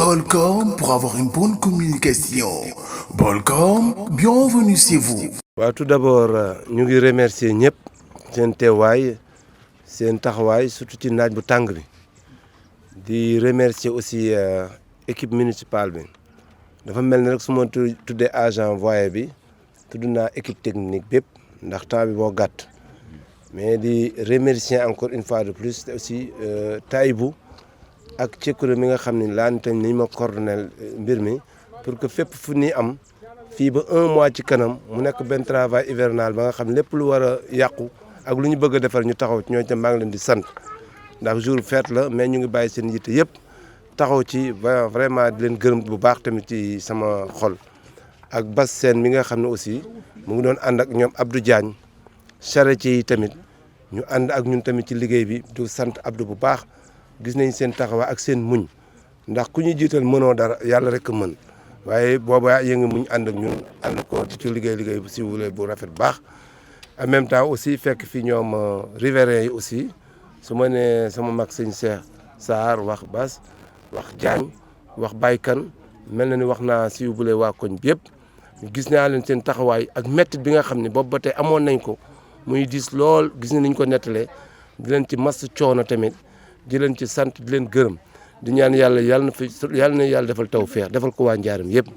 Bolcom pour avoir une bonne communication. Bolcom, bienvenue chez vous. waaw tout d'abord ñu ngi remercier ñëpp seen teewaay seen taxawaay surtout ci naaj bu tàng bi di remercier aussi équipe municipale bi dafa mel ni rek su ma tuddee agent voyer bi tudd naa équipe technique bépp ndax temps bi moo gàtt mais di remercier encore une fois de plus aussi Taïbou ak Cekure mi nga xam ne laan tamit ni ma coordonné mbir mi pour que fépp fu ñuy am fii ba 1 mois ci kanam mu nekk benn travail hivernal ba nga xam lépp lu war a yàqu ak lu ñu bëgg a defar ñu taxaw ci ñooñu tam maa ngi leen di sant ndax jour fête la mais ñu ngi bàyyi seen yitte yëpp taxaw ci vraiment di leen gërëm bu baax tamit ci sama xol ak Bas Sène mi nga xam ne aussi mu ngi doon ànd ak ñoom Abdou Diagne charretier yi tamit ñu ànd ak ñun tamit ci liggéey bi du sant Abdou bu baax gis nañ seen taxawaay ak seen muñ ndax ku ñu jiital mënoo dara yàlla rek mën waaye boobaa yëngu muñ ànd ak ñun ànd ko ci liggéey bu si wulee bu rafet baax en même temps aussi fekk fi ñoom riverains yi aussi su ma nee sama mag sëñ Cheikh Sarr wax Bas wax Diagne wax Baykan mel na ni wax naa si wulee waa koñ bi yëpp gis naa leen seen taxawaay ak métti bi nga xam ne boobu ba tey amoon nañ ko muy diis lool gis nañ ko nettalee di leen ci mas coono tamit di leen ci sant di leen gërëm di ñaan yàlla na yàlla defal tawfeex defal ko waa Njaaram yëpp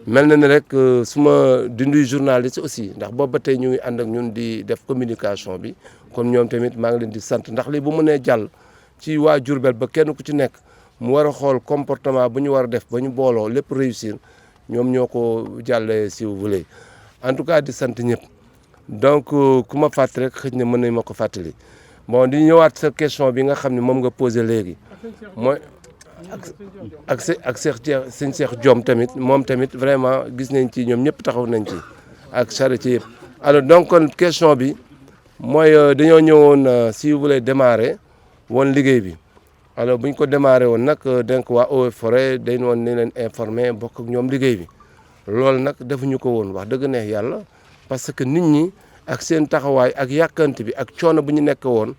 mel na ni rek su ma dinduy journaliste aussi ndax boobu ba tey ñu ngi ànd ak ñun di def communication bi kon ñoom tamit maa ngi leen di sant ndax lii bu mënee jàll ci waa Diourbel ba kenn ku ci nekk mu war a xool comportement bu ñu war a def ba ñu booloo lépp réussir ñoom ñoo ko jàllee si vous voulez en tout cas di sant ñëpp donc ku ma fàttali rek xëy na mën nañ ma ko fàttali bon di ñëwaat sa question bi nga xam ne moom nga posé léegi mooy ak sëñ Cheikh Diom tamit moom tamit vraiment gis nañ ci ñoom ñëpp taxaw nañ ci ak charretier yëpp alors donc kon question bi mooy dañoo ñëwoon si vous voulez démarrer woon liggéey bi alors bu ñu ko démarrer woon nag donc waa Eaux et Forêts dañ woon ne leen informé bokk ak ñoom liggéey bi loolu nag defuñu ko woon wax dëgg neex yàlla parce que nit ñi ak seen taxawaay ak yàkkante bi ak coono bu ñu nekk woon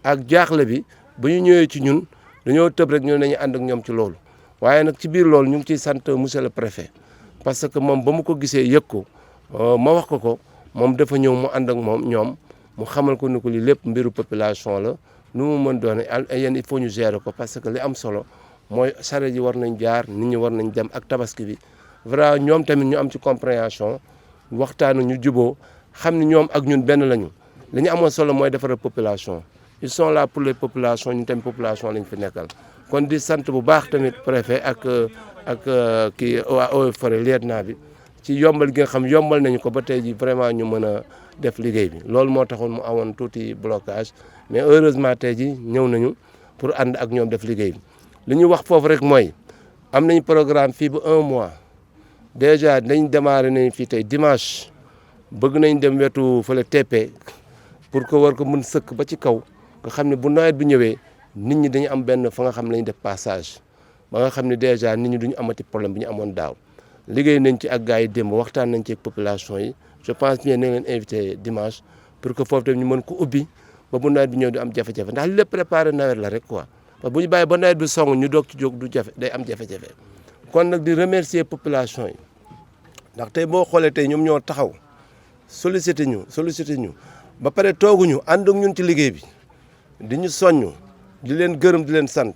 ak jaaxle bi bu ñu ñëwee ci ñun dañoo tëb rek ñu nañu ànd ak ñoom ci loolu waaye nag ci biir loolu ñu ngi ciy sant monsieur le préfet parce que moom ba mu ko gisee yëg ko ma wax ko moom dafa ñëw mu ànd ak ñoom mu xamal ko ni ko li lépp mbiru population la nu mu mën doone yéen il faut ñu gérer ko parce que li am solo mooy charrette yi war nañ jaar nit ñi war nañ dem ak tabaski bi vraiment ñoom tamit ñu am ci compréhension waxtaan ñu juboo xam ni ñoom ak ñun benn lañu li ñu amoon solo mooy defaral population ils sont là pour les populations ñun tamit population lañ fi nekkal kon di sant bu baax tamit préfet ak kii waa Eaux et Forêts lieutenant bi ci yombal gi nga xam yombal nañu ko ba tey ji vraiment ñu mën a def liggéey bi loolu moo taxoon mu awoon tuuti blocage mais heureusement tey ji ñëw nañu pour ànd ak ñoom def liggéey bi li ñu wax foofu rek mooy am nañ programme fii ba 1 mois déjà dañ démarré nañ fii tey dimanche bëgg nañ dem wetu fële TP pour que war ko mën sëkk ba ci kaw nga xam ne bu nawet bi ñëwee nit ñi dañu am benn fa nga xam ne lañ def passage ba nga xam ne déjà nit ñi duñu amati problème bi ñu amoon daaw liggéey nañ ci ak gars yi démb waxtaan nañ ci ak population yi je pense bien nañ leen invité dimanche pour que foofu tamit ñu mën ko ubbi ba bu nawet bi ñëw du am jafe-jafe ndax lépp préparé nawet la rek quoi parce que bu ñu bàyyi ba nawet bi song ñu doog ci jóg du jafe day am jafe-jafe kon nag di remercier population yi ndax tey boo xoolee tey ñoom ñoo taxaw sollicité ñu ba pare tooguñu ànd ak ñun ci liggéey bi di ñu soññ di leen gërëm di leen sant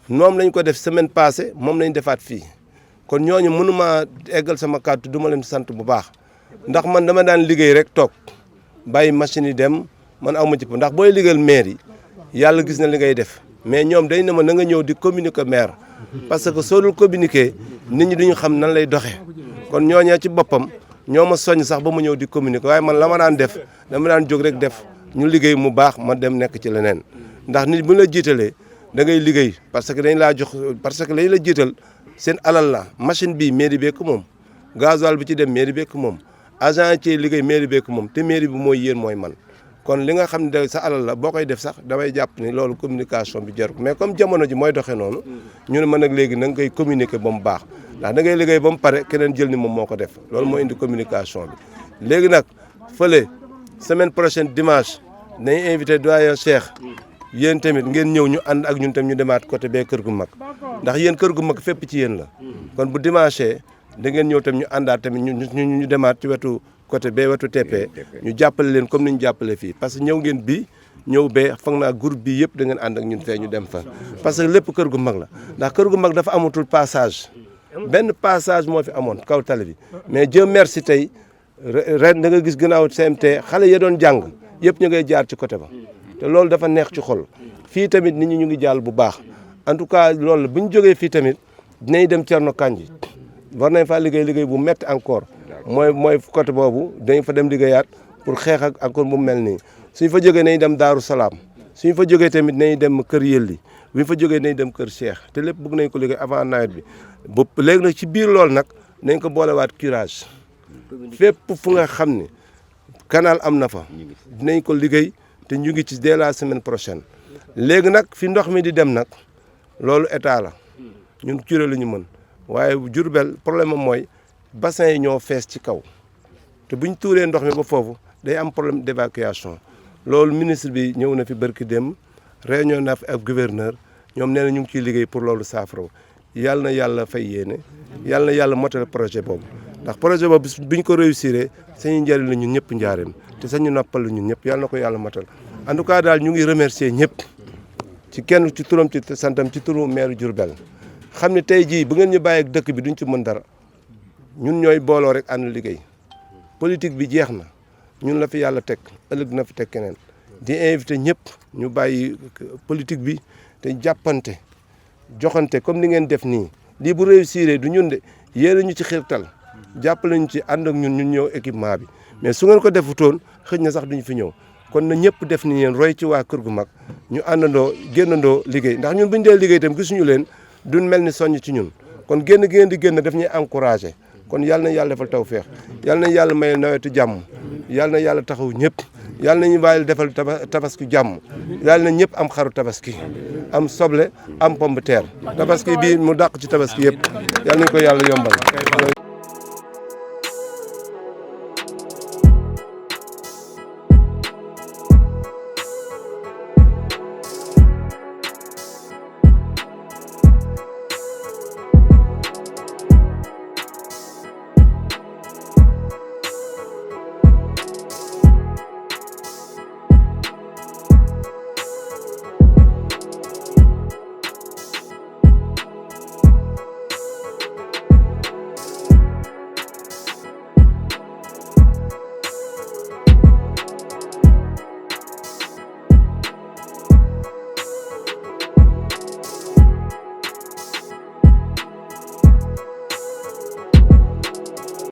noom lañ ko def semaine passée moom lañ defaat fii kon ñooñu mënuma eggal sama kàddu du ma leen sant bu baax ndax man dama daan liggéey rek toog bàyyi machine yi dem man aw ma ci ndax booy liggéeyal maire yi yàlla gis na li ngay def mais ñoom dañ ne ma na nga ñëw di communiquer maire parce que soo dul communiquer nit ñi duñu xam nan lay doxee kon ñooñee ci boppam ñoo ma soññ sax ba mu ñëw di communiquer waaye man la ma daan def dama daan jóg rek def ñu liggéey mu baax ma dem nekk ci leneen ndax nit bu la jiitalee da ngay liggéey parce que dañ laa jox parce que lañ la jiital seen alal la machine bi mairie bee ko moom gasoil bi ci dem mairie bee ko moom agent ci liggéey mairie bee ko moom te mairie bi mooy yéen mooy man kon li nga xam ne sa alal la boo koy def sax damay jàpp ni loolu communication bi jar ko mais comme jamono ji mooy doxee noonu ñu ne man nag léegi na nga koy communiquer ba mu baax ndax da ngay liggéey ba mu pare keneen jël ni moom moo ko def loolu moo indi communication bi léegi nag fële semaine prochaine dimanche nañ invité doyen Cheikh yéen tamit ngeen ñëw ñu ànd ak ñun tam ñu demaat côté bee kër gu mag ndax yéen kër gu mag fépp ci yéen la kon bu dimanche da ngeen ñëw tam ñu àndaat tamit ñu demaat ci wetu côté bee wetu TP ñu jàppale leen comme ni ñu jàppale fii parce que ñëw ngeen bii ñëw bee foog naa groupe bi yëpp da ngeen ànd ak ñun fee ñu dem fa parce que lépp kër gu mag la ndax kër gu mag dafa amatul passage benn passage moo fi amoon kaw tali bi mais Dieu merci tey ren da nga gis gannaaw CMT xale ya doon jàng yëpp ñu ngay jaar ci côté ba te loolu dafa neex ci xol fii tamit nit ñi ñu ngi jàll bu baax en tout cas loolu bu ñu jógee fii tamit dinañ dem Thierno Kandji war nañ faa liggéey bu métti encore mooy côté boobu dañ fa dem liggéeyaat pour xeex ak encore mu mel nii suñ fa jógee nañ dem Daaru Salaam suñ fa jógee tamit nañ dem Kër Yelli bu ñu fa jógee nañ dem Kër Cheikh te lépp bëgg nañ ko liggéey avant nawet bi ba léegi nag ci biir loolu nag nañ ko boolewaat curage fépp fu nga xam ne canal am na fa dinañ ko liggéey te ñu ngi ci dès la semaine prochaine léegi nag fi ndox mi di dem nag loolu état la ñun curé la ñu mën waaye Diourbel problème am mooy bassin yi ñoo fees ci kaw te buñ tuuree ndox mi ba foofu day am problème d'évacuation loolu ministre bi ñëw na fi barki dem réunion na fi ak gouverneur ñoom nee na ñu ngi ciy liggéey pour loolu saafara yàlla na yàlla fay yéene yàlla na yàlla motal projet boobu ndax projet boobu biñ ko réussir sañu njëriñ la ñun ñëpp njaareem te sañu noppal la ñun ñëpp yàlla na ko yàlla motal en tout cas daal ñu ngi remercier ñëpp ci kenn ci turam ci santam ci turu maire Diourbel xam ne tey jii bu ngeen ñu bàyyi ak dëkk bi duñ ci mën dara ñun ñooy booloo rek ànd liggéey politique bi jeex na ñun la fi yàlla teg ëllëg na fi teg keneen di invité ñëpp ñu bàyyi politique bi te jàppante joxante comme ni ngeen def nii lii bu réussir du ñun de yéen ñu ci xirtal jàppale ñu ci ànd ak ñun ñëw équipement bi mais su ngeen ko defutoon xëj na sax duñu fi ñëw kon na ñëpp def ni yéen roy ci waa kër gu mag ñu àndandoo génnandoo liggéey ndax ñun bu ñu dee liggéey itam gisuñu leen duñ mel ni soññ ci ñun kon génn gi ngeen di génn daf ñuy encouragé kon yàlla na yàlla defal tawfeex yàlla na yàlla may nawetu jàmm yàlla na yàlla taxaw ñëpp yàlla nañu bàyyil defal tabaski jàmm yàlla na ñëpp am xaru tabaski am soble am pomme de terre tabaski bii mu dàq ci tabaski yëpp yàlla nañu ko yàlla yombal